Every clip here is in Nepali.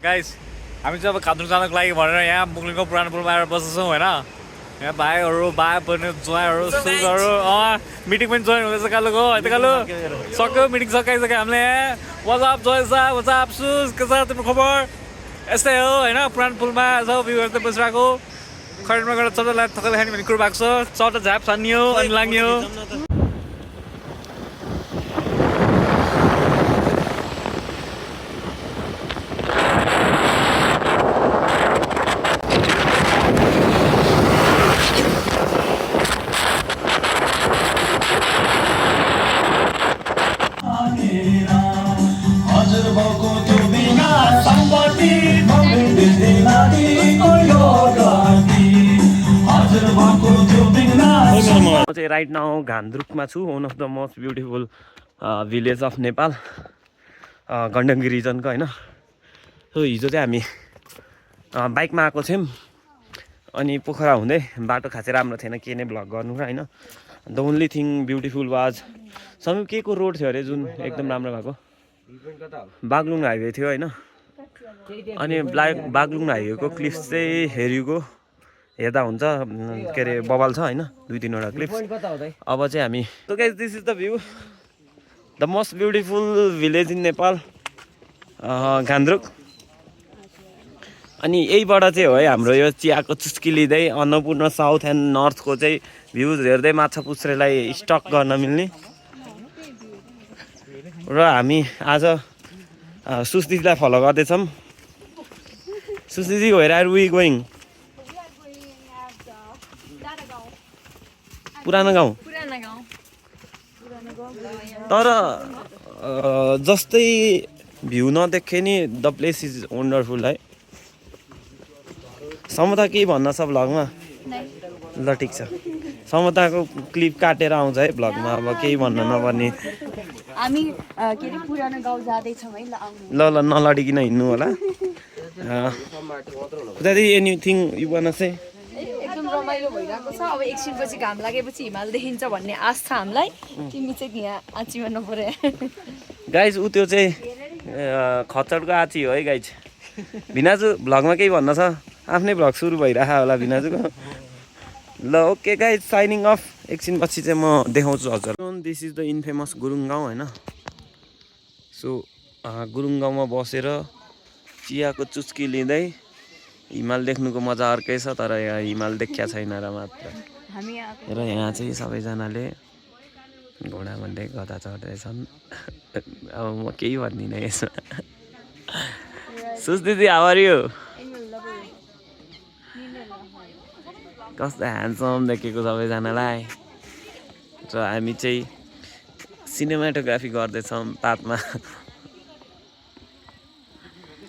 गाइस हामी चाहिँ अब खाद्रुङ जानको लागि भनेर यहाँ मुगलिङको पुरानो पुलमा आएर बसेछौँ होइन। यहाँ भाइहरू भाइ बहिनी ज्वाइँहरू सुजहरू मिटिङ पनि जोइन हुँदैछ कालुको यता कालु सक्यो मिटिङ सकाइसक्यो हामीले यहाँ वाट्सएप जोइन छ वाट्सएप सुज के छ तिम्रो खबर यस्तै हो होइन। पुरानो पुलमा छ भ्यूहरू त बसिरहेको खैरमा गएर चट्टालाई थकाइ खाने भन्ने कुरो भएको छ। चट्टा झाप छानियो अनि लाग्यो। म चाहिँ राइट नाउ घान्द्रुकमा छु, one of the most beautiful village of Nepal, Gandaki रिजनको होइन। सो हिजो चाहिँ हामी बाइकमा आएको थियौँ अनि पोखरा हुँदै बाटो खासै राम्रो थिएन के नै भ्लग गर्नु र होइन। The only thing beautiful was समी के को रोड थियो अरे जुन एकदम राम्रो भएको बागलुङ हाइवे थियो होइन। अनि बागलुङ हाइवेको क्लिप्स चाहिँ हेरिएको हेर्दा हुन्छ के अरे बबाल छ होइन 2-3वटा क्लिप्स। अब चाहिँ हामी so guys this is the view the most beautiful village in Nepal Ghandruk. अनि यहीबाट चाहिँ हो है हाम्रो यो चियाको चुस्की लिँदै अन्नपूर्ण साउथ एन्ड नर्थको चाहिँ भ्युज हेर्दै माछा पुच्छ्रेलाई स्टक गर्न मिल्ने। र हामी आज सुस्दिजीलाई फलो गर्दैछौँ। सुस्दिजी वेयर आर वी गोइङ? पुरानो गाउँ। तर जस्तै भ्यू नदेखे नि द प्लेस इज वन्डरफुल है। समता केही भन्न छ भ्लगमा? ल ठिक छ, समताको क्लिप काटेर आउँछ है भ्लगमा, अब केही भन्न नपर्ने। हामी के अरे पुरानो गाउँ जाँदैछौँ है। ल ल नलडिकन हिँड्नु होला। Anything you want to say? एकदम रमाइलो भइरहेको छ। अब एकछिनपछि घाम लागेपछि हिमाल देखिन्छ भन्ने आश छ हामीलाई। तिमी चाहिँ यहाँ आँची भन्नु पर्यो गाइज। ऊ त्यो चाहिँ खच्चडको आँची हो है गाइज। भिनाजु भ्लगमा केही भन्न छ? आफ्नै भ्लग सुरु भइरहेको होला भिनाजुको। ल ओके गाइज साइनिङ अफ। एकछिनपछि चाहिँ म देखाउँछु हजुर। This is the infamous Gurung गाउँ होइन। सो गुरुङ गाउँमा बसेर चियाको चुस्की लिँदै हिमाल देख्नुको मजा अर्कै छ। तर यहाँ हिमाल देखिया छैन र मात्र। र यहाँ चाहिँ सबैजनाले घोडा भन्दै गदा चढ्दैछन्। अब म केही भन्दिनँ यसमा। सुस्दिदी हाउ आर यु? कस्तो ह्यान्डसम देखेको सबैजनालाई। र हामी चाहिँ सिनेमाटोग्राफी गर्दैछौँ पातमा।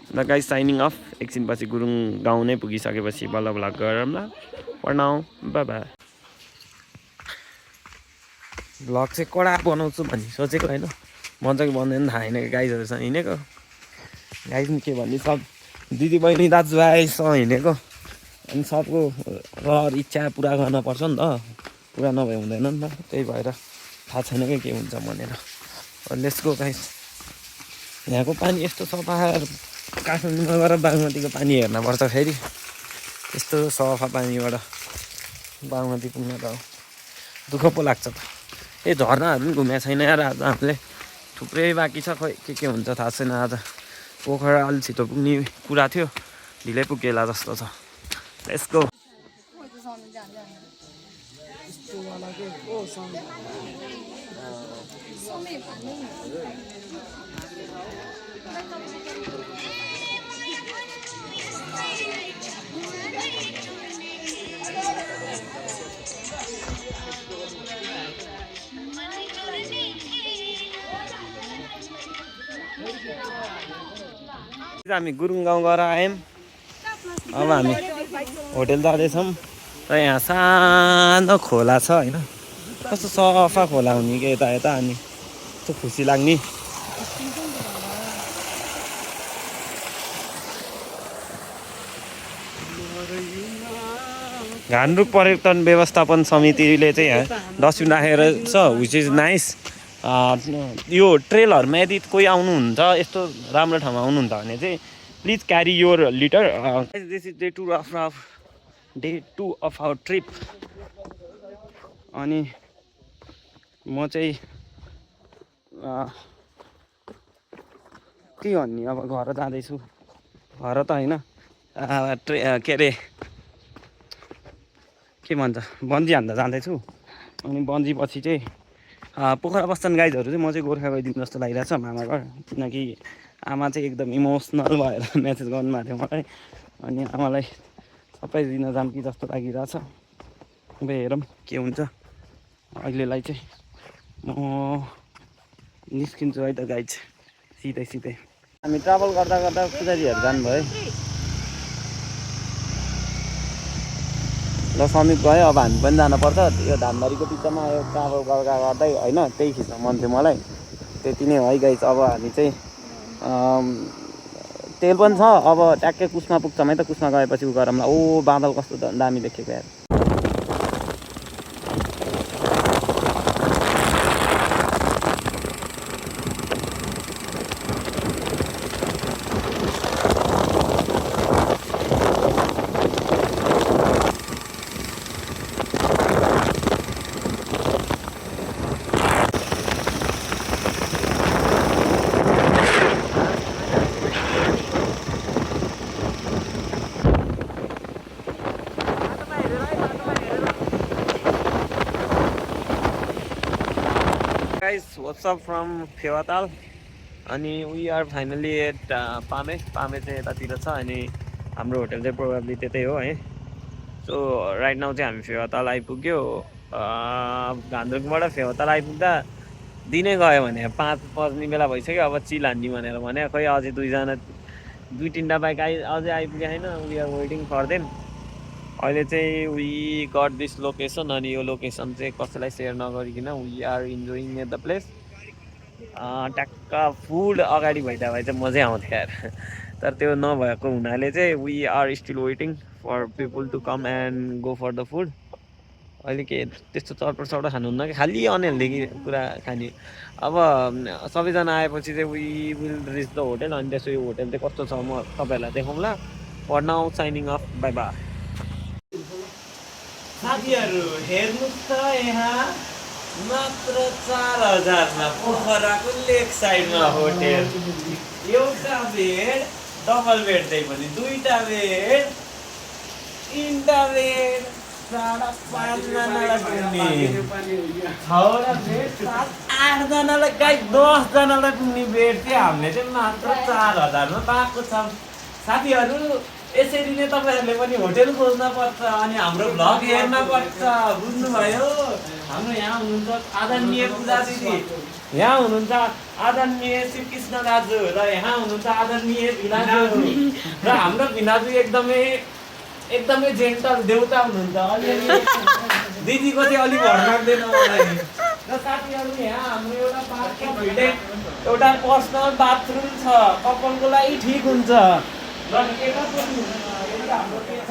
ल गाइस साइनिङ अफ। एकछिनपछि गुरुङ गाउँ नै पुगिसकेपछि बल्ल भ्लग गरौँ ल। For now bye bye. Vlog चाहिँ कडा बनाउँछु भन्ने सोचेको होइन, मजाको बन्दैन थाहा होइन। गाइजहरूसँग हिँडेको गाइज के भन्ने सब दिदी बहिनी दाजुभाइसँग हिँडेको अनि सबको रहर इच्छा पुरा गर्न पर्छ नि त, पुरा नभए हुँदैन नि त। त्यही भएर थाहा छैन कि के हुन्छ भनेर। Let's go guys. यहाँको पानी यस्तो सफा, काठमाडौँमा गएर बागमतीको पानी हेर्नुपर्छ फेरि। यस्तो सफा पानीबाट बागमती पुग्न त दुःख पो लाग्छ त। ए झर्नाहरू पनि घुमेको छैन यार आज हामीले। थुप्रै बाँकी छ, खोइ के हुन्छ थाहा छैन। आज पोखरा अलि छिटो पुग्ने कुरा थियो, ढिलै पुगेला जस्तो छ। Let's go. हामी गुरुङ गाउँ गएर आयौँ। अब हामी होटेल जाँदैछौँ र यहाँ सानो खोला छ होइन। कस्तो सफा खोला हुने कि यता यता, अनि कस्तो खुसी लाग्ने। घान्द्रुक पर्यटन व्यवस्थापन समितिले चाहिँ यहाँ डस्टबिन राखेर छ, विच इज नाइस। यो ट्रेलहरूमा यदि कोही आउनुहुन्छ यस्तो राम्रो ठाउँमा आउनुहुन्छ भने चाहिँ please carry your litter this is day 2 of our trip अनि म चाहिँ के भन्ने अब घर जाँदैछु घर त होइन के अरे के भन्छ बन्जी हान्दा जाँदैछु अनि बन्जी पछि चाहिँ पोखरा बस्छन् गाइजहरू चाहिँ म चाहिँ गोर्खा गइदिनु जस्तो लागिरहेछ मामा घर किनकि आमा चाहिँ एकदम इमोसनल भएर मेसेज गर्नुभएको थियो मलाई अनि आमालाई सबै दिन जाम कि जस्तो लागिरहेछ अब हेरौँ के हुन्छ अहिलेलाई चाहिँ म निस्किन्छु है त गाइज सिधै हामी ट्राभल गर्दा गर्दा पुजारीहरू जानुभयो ल समीप गयो अब हामी पनि जानुपर्छ यो धानबारीको बिचमा यो ट्राभल गर्दै होइन त्यही खिच्न मन थियो मलाई त्यति नै हो है गाइज अब हामी चाहिँ तेल पनि छ अब ट्याक्कै कुसमा पुग्छौँ है त कुसमा गएपछि उ गरौँला ओ बादल कस्तो दामी देखेको यार guys, what's up from Phewatal अनि वी आर फाइनली एट पामे चाहिँ यतातिर छ अनि हाम्रो होटल चाहिँ प्रोबेबली त्यतै हो है सो राइट नाउ चाहिँ हामी फेवाताल आइपुग्यो घान्द्रुकबाट फेवाताल आइपुग्दा दिनै गयो भने 5 बज्ने बेला भइसक्यो अब चिल हान्ने भनेर भने खोइ अझै 2-3 बाइक अझै आइपुगेको छैन we are waiting for them अहिले चाहिँ वी गट दिस लोकेसन अनि यो लोकेसन चाहिँ कसैलाई सेयर नगरिकन we are enjoying at the place ट्याक्क फुड अगाडि भइदियो भए चाहिँ मजै आउँथ्यो यार तर त्यो नभएको हुनाले चाहिँ we are still waiting for people to come and go for the food अहिले के त्यस्तो चटपट खानुहुन्न कि खालि अनहेल्दी कुरा खाने अब सबैजना आएपछि चाहिँ we will reach the hotel अनि त्यसो यो होटेल चाहिँ कस्तो छ म तपाईँहरूलाई देखाउँला for now signing off bye bye साथीहरू हेर्नुहोस् त यहाँ मात्र 4000 मा पोखराको लेक साइडमा होटेल एउटा बेड डबल बेड चाहिँ पनि 2टा बेड 3टा बेड 5.5 जनालाई पुग्ने 6वटा बेड 7-8 जनालाई गाई 10 जनालाई पुग्ने बेड चाहिँ हामीले चाहिँ मात्र 4000 मा पाएको छ साथीहरू यसरी नै तपाईहरुले पनि होटेल खोज्न पर्छ अनि हाम्रो भ्लग हेर्न पर्छ बुझ्नुभयो हाम्रो यहाँ हुनुहुन्छ आदरणीय पूजा दिदी यहाँ हुनुहुन्छ आदरणीय श्रीकृष्ण दाजु र यहाँ हुनुहुन्छ आदरणीय भिनाजु र हाम्रो भिनाजु एकदमै जेन्टल देउता हुनुहुन्छ अलिअलि दिदीको चाहिँ अलि भर लाग्दैन मलाई र साथीहरु यहाँ हाम्रो एउटा बाथरुम एउटा पर्सनल बाथरुम छ कपलको लागि ठीक हुन्छ र हाम्रो के छ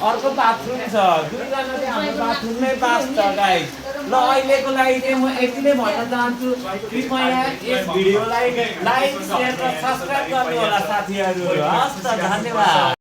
अर्को बाथरुम छ दुईजना चाहिँ हाम्रो बाथरुममै पास छ गाइस ल अहिलेको लागि चाहिँ म यति नै भन्न चाहन्छु कृपया यस भिडियोलाई लाइक शेयर र सब्स्क्राइब गर्नु होला साथीहरु हस् त धन्यवाद।